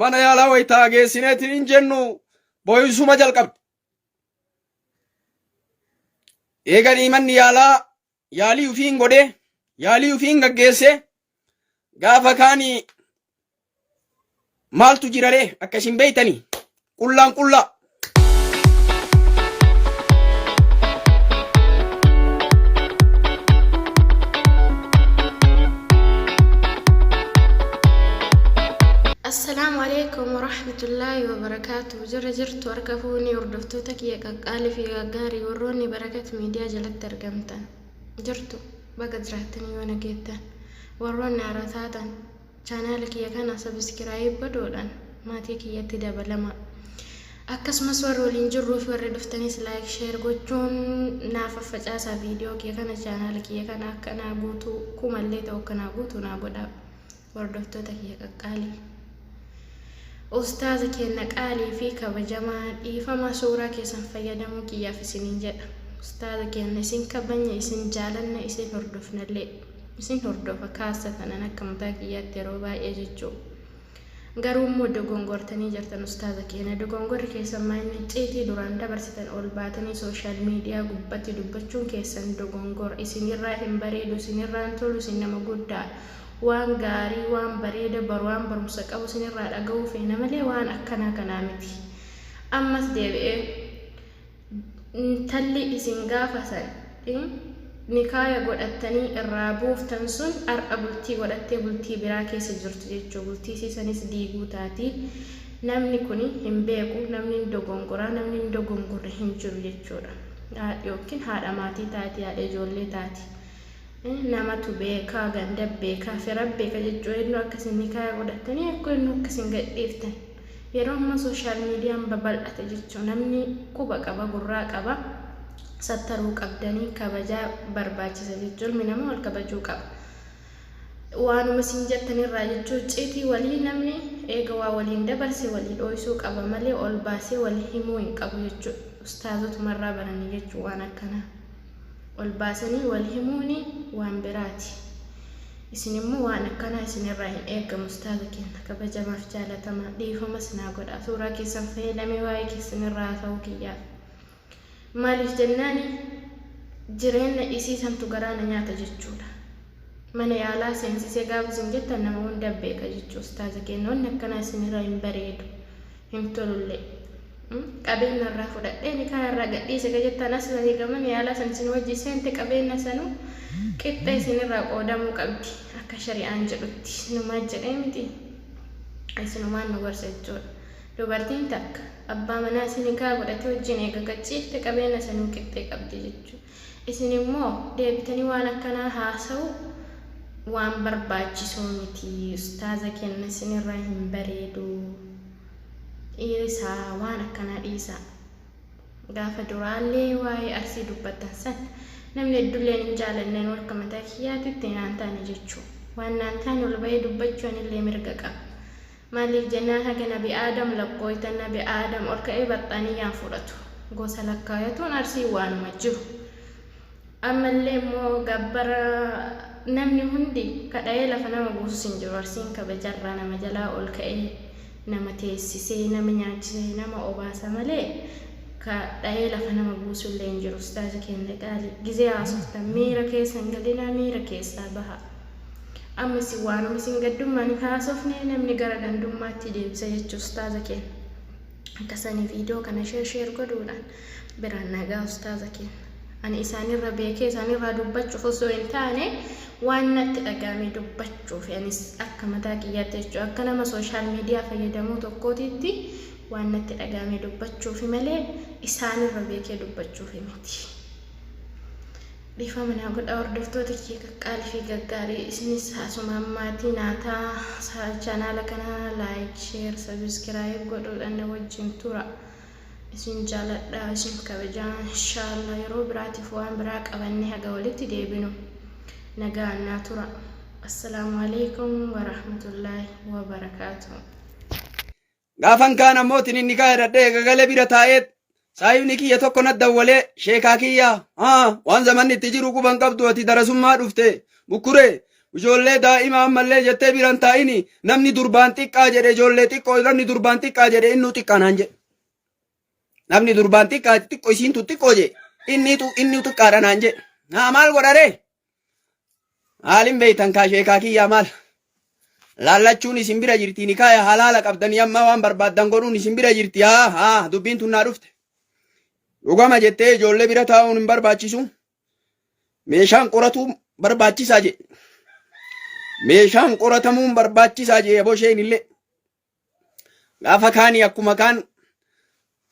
Mana yaalaa wayitaa geessineetiin hin jennu boo'isuma jalqabde. Eeganii manni yaalaa yaalii ufiin godhee yaalii ufiin gaggeessee gaafa kaanii maaltu jiraree akka isin beeytanii qullaan qullaa. Assalaamu alaikum warahmatullaahi wabarakaatu. Jirra jirtu harka fuunii hordoftoota kiyya qaqqaalii fi gaggaarii warroonni Barakat Miidiyaa jalatti argamtan. Jirtu baga jiraattanii yoo nageettan. Warroonni haaraa taatan Chaanaala kiyya kana sabiskiraayib godhuudhaan maatii kiyyatti dabalamaa. Akkasumas warri waliin jirruu fi warri dhuftanis like share gochuun naa faffacaasaa viidiyoo kiyya kana chaanaala kiyya kana akka naa guutuu kumallee ta'u akka naa guutuu naa godhaa hordoftoota kiyya qaqqaalii. Ustaaza keenna qaalii fi kabajamaa dhiifama suuraa keessan fayyadamuu kiyyaaf isiniin jedha. Ustaaza keenna isin kabanya isin jaalanna isin hordofnallee. Isin hordofa kaassa tanan akka mataa kiyyaatti yeroo baay'ee jechuu. Garuu immoo dogongortanii jirtan ustaaza keenya. Dogongorri keessan maa inni icciitii duraan dabarsitan ol baatanii sooshaal miidiyaa gubbatti dubbachuun keessan dogongora. Isinirraa hin bareedu, isinirraa hin tolu, isin nama guddaa. Waan gaarii, waan bareeda, baru waan barumsa qabu isinirraa dhaga'uu feena malee waan akkanaa kanaa miti. Ammas deebi'ee Intalli isin gaafa san nikaaya godhattanii irraa buuftan sun ar'a bultii godhattee bultii biraa keessa jirtu jechuu bultii isii sanis diiguu taati namni kuni hin beeku namni hin dogongora namni hin dogongorre hin jiru jechuudha yookiin haadha maatii taati haadha ijoollee taati Namatu beeka, ganda beeka, fira beeka jechuu eenyu akka isin nikaaya godhattanii akka eenyu akka isin gadhiiftan. Yeroo ammaa sooshaal miidiyaan babal'ate jechuu namni quba qaba, gurraa qaba. Sattaruu qabdanii kabajaa barbaachisa jechuu ilmi namaa wal kabajuu qaba. Waanuma isin jettanirraa jechuu icciitii walii namni eega waa waliin dabarse walii dhooysuu qaba malee ol baasee wal himuu hin qabu jechuudha. Ustaazotumarraa baranii jechuu waan akkanaa. Ol baasanii wal himuuni waan biraati. Isin immoo waan akkanaa isin irraa hin eeggamu ustaaza keenna kabajamaaf jaalatamaa dhiifamas naa godhaa suuraa keessan fayyadamee waa'ee keessan irraa haasa'uu kiyyaaf. Maaliif jennaani jireenna isii santu garaa na nyaata jechuudha. Mana yaalaa seensisee gaafa isin jettan nama hunda beeka jechuu ustaaza keenna wanni akkanaa isin irraa hin bareedu. hin tolullee. Qabeenya irraa fudhadhee nikaa irraa gadhiise ka jettan aslan eega mana yaalaa san isin wajji seente qabeenya sanuu qixxa isin irraa qoodamuu qabdi akka shari'aan jedhutti isinumaa jedhee miti isinumaan nu gorsa jechuudha. Dubartiin takka abbaa manaa isii nikaa godhate wajjin eega gachiifte qabeenya sanuu qixxee qabdi jechuudha. Isin immoo deebitanii waan akkanaa haasawu waan barbaachisoo miti ustaaza kenna isinirraa hin bareedu dhiisaa waan akkanaa dhiisaa gaafa duraallee waa'ee arsii dubbattan san namni heddulleen hin jaalanne anuu akka mataa kiyyaatitti naan taane jechuu waan naan taane ol bahee dubbachuu anillee mirga qaba Maaliif jennaan haga nabi Aadam lakkooytan nabi Aadam ol ka'ee baxxaaniyyaan fudhatu. Gosa lakkaayatuun Arsiin waanuma jiru. Ammallee immoo gabbara namni hundi ka dhayee lafa nama buusus hin jiru. Arsiin kabajarraa nama jalaa ol ka'ee nama teessisee nama nyaachisee nama obaasa malee ka dhayee lafa nama buusullee hin jiru. Ustaaza keenna qaalii gizee haasoftan miira keessa hin galinaa miira keessaa bahaa. Amma isin waanuma isin gaddummaan hin haasofne namni gara gandummaatti deebisa jechuu ustaaza keenya. Akka sanii viidiyoo kana sheer sheer godhuudhaan biraan nagaa ustaaza keenya. Ani isaanirra beekee isaanirraa dubbachuuf osoo hin taane waan natti dhaga'ame dubbachuuf anis akka mataa kiyyaatti jechuudha akka nama sooshaal miidiyaa fayyadamuu tokkootiitti waan natti dhaga'ame dubbachuufi malee isaanirra beekee dubbachuufi miti. Dhiifama naa godhaa hordoftoota kiyya qaqqaalii fi gaggaarii isinis asumaan maatii naa ta'a chaanaala kana like share subscribe godhuudhaan na wajjin tura isin jaaladha isin kabajaa inshaallah yeroo biraatiif waan biraa qabannee haga walitti deebinu nagaan naa tura assalaamu alaikum warahmatullaahi wabarakaatu. Gaafan kaan ammoo tinin nikaa hidhadhee eegagalee bira taa'ee saahibni kiyya tokko na dawwalee sheekaa kiyya haa waan zamanni itti jiru quban qabdu ati darasummaa dhufte bukkuree Ijoollee daa'ima ammallee jettee biran taa'ini namni durbaan xiqqaa jedhe ijoollee xiqqoo namni durbaan xiqqaa jedhe innuu xiqqaa naan jedhe. Namni durbaan xiqqaa xiqqoo isiintu xiqqoo jedhe inni xiqqaadha naan jedhe. Haa maal godharee? Maalin beeytan kaa sheekaa kiyyaa maal? Laallachuun isin bira jirti nikaaya halaala qabdanii amma waan barbaaddan godhuun isin bira jirti haa haa dubbiin tun naa dhufte. Dhugama jettee ijoollee bira taa'uun hin barbaachisu. Meeshaan qoratuu barbaachisaa jedhe. Meeshaan qoratamuun barbaachisaa jedhe aboo isheen illee. Gaafa kaanii akkuma kaan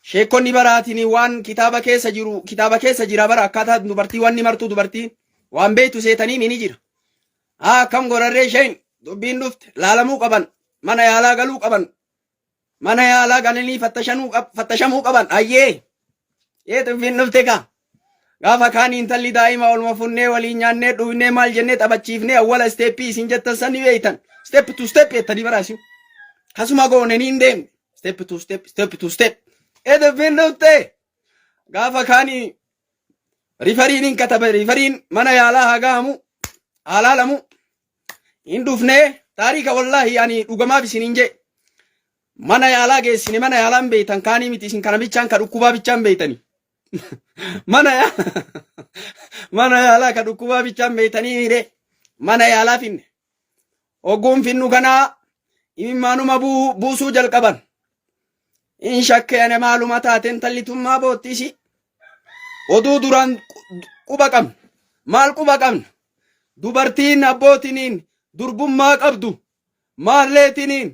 sheekonni baraatiin waan kitaaba keessa jiru kitaaba keessa jira bara akkaataa dubartii wanni martuu dubartiin waan beektu seetanii ni jira. Haa akkam gorarree isheen dubbiin dhufte laalamuu qaban mana yaalaa galuu qaban mana yaalaa galanii fattashamuu qaban ayyee ee dubbiin dhufte kaa. Gaafa kaan intalli daa'ima olma funnee waliin nyaannee dhugnee maal jennee taphachiifnee awwala isteeppii isin jettan san ni beektan. Step to step jettanii baraasu. Kasuma goone ni hin deemne. Step to step, step to step. Ee dubbiin dhufte. Gaafa kaanii rifariin hin katabe rifariin mana yaalaa haa gahamu haa laalamu. Hin dhufnee taariika wallaahi ani dhugamaaf isin hin jee. Mana yaalaa geessine mana yaalaa hin beektan kaanii miti isin kana bichaan ka dhukkubaa bichaan beektanii. Mana mana yaalaa ka dhukkubaa bichaan beektanii hire mana yaalaa finne. Ogguun finnu kanaa imimmaanuma buusuu jalqaban. In shakke ani maaluma taateen tallitummaa boottisi. Oduu duraan quba qabna. Maal quba qabna? Dubartiin abbootiniin durbummaa qabdu maalleetiniin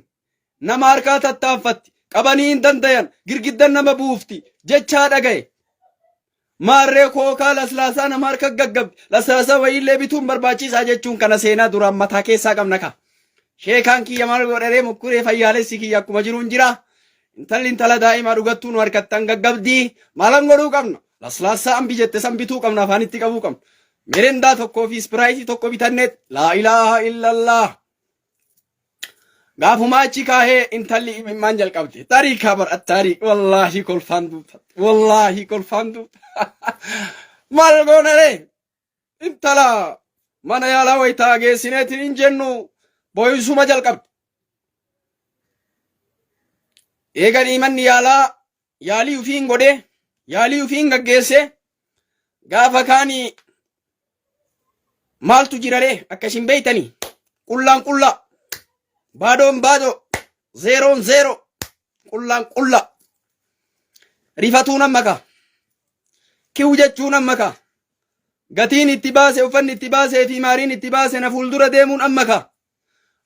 nama harkaa tattaaffatti qabanii hin dandayan girgiddan nama buufti jechaa dhagaye. Maarree kookaa laslaasaa nama harka gaggabdi laslaasaa wayiillee bituun barbaachisaa jechuun kana seenaa duraan mataa keessaa qabna ka. Sheekaan kiyya maal godharee mukkuree fayyaalessi kiyya akkuma jiruun jira. Intalli intala daa'imaa dhugattuu nu harkattan gaggabdii maalan godhuu qabna. Laslaasaa ambi jette san bituu qabna afaanitti qabuu qabna. Mirindaa tokkoo fi ispiraayitii tokko bitanneet laa ilaaha illallah. Gaafuma achi kaahee intalli imimmaan jalqabde. Tarii kabar attarii wallaahi kolfaan duuta. Wallaahi kolfaan duuta. Maal goonaree? Intala mana yaalaa wayitaa geessineetiin hin jennu boo'isuma jalqabde. Eeganii manni yaalaa yaalii ufiin godhee yaalii ufiin gaggeessee gaafa kaanii maaltu jiraree akka isin beeytanii qullaan qullaa baadoon baadoo zeeroon zeeroo qullaan qullaa rifatuun amma kaa kiw jechuun amma kaa gatiin itti baase uffanni itti baasee fi maariin itti baase na fuuldura deemuun amma kaa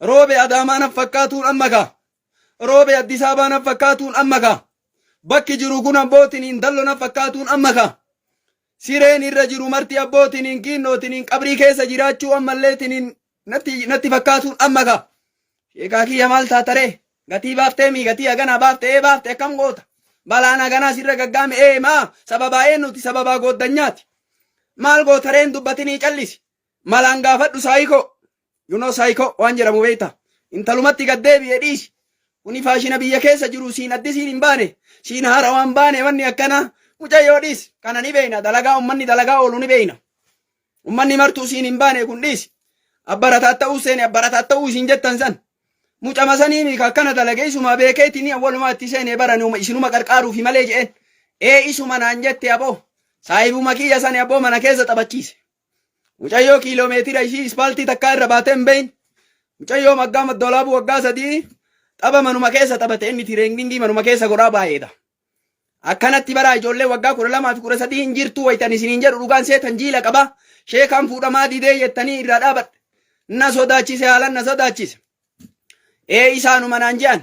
roobe adaamaa na fakkaatuun amma kaa Roobe Addis Ababaa na fakkaatuun amma kaa. Bakki jiru kun abbootiin dallo na fakkaatuun amma kaa. Sireen irra jiru marti abbootiin kiinnootiin qabrii keessa jiraachuu ammalleetiin natti fakkaatuun amma kaa. Sheekaa kiyya maal taataree? Gatii baaftee mii gatii haganaa baafte ee baafte akkam goota? Balaan haganaa sirra gaggaame ee maa sababaa eenyuti sababaa gooddanyaati. Maal gootareen dubbatinii callisi. Malaan gaafadhu saayikoo. You know saayikoo waan jedhamu beekta. Intalumatti gad deebi'e dhiisi. Kuni faashina biyya keessa jiru siin addisiin hin baane. Siin haara waan baane wanni akkana mucayyoo dhiisi. Kana ni beekna dalagaa ummanni dalagaa oolu ni beekna. Ummanni martuu siin hin baane kun dhiisi. Abbarataa ta'uu seene abbarataa ta'uu isin jettan san. Mucama sanii mika akkana dalage isuma beekeetiin awwalumaa itti seene barani isinuma qarqaaruufi malee je'een. Ee isuma naan jette aboo. Saahibuma kiyya sani aboo mana keessa taphachiise. Mucayyoo kiiloomeetira ishii ispaaltii takkaa irra baatee hin beeyin. Mucayyoo maggaa maddoolaabuu waggaa 3 tapha manuma keessa taphate inni tireeningii manuma keessa godhaa baay'eedha. Akkanatti baraa ijoollee waggaa 12 fi 13 hin jirtu wayitan isiniin jedhu dhugaan seetan jiila qaba. Sheekaan fuudhamaa didee jettanii irraa dhaabadhe. Na sodaachise haalan na sodaachise. Ee isaanuma naan je'an.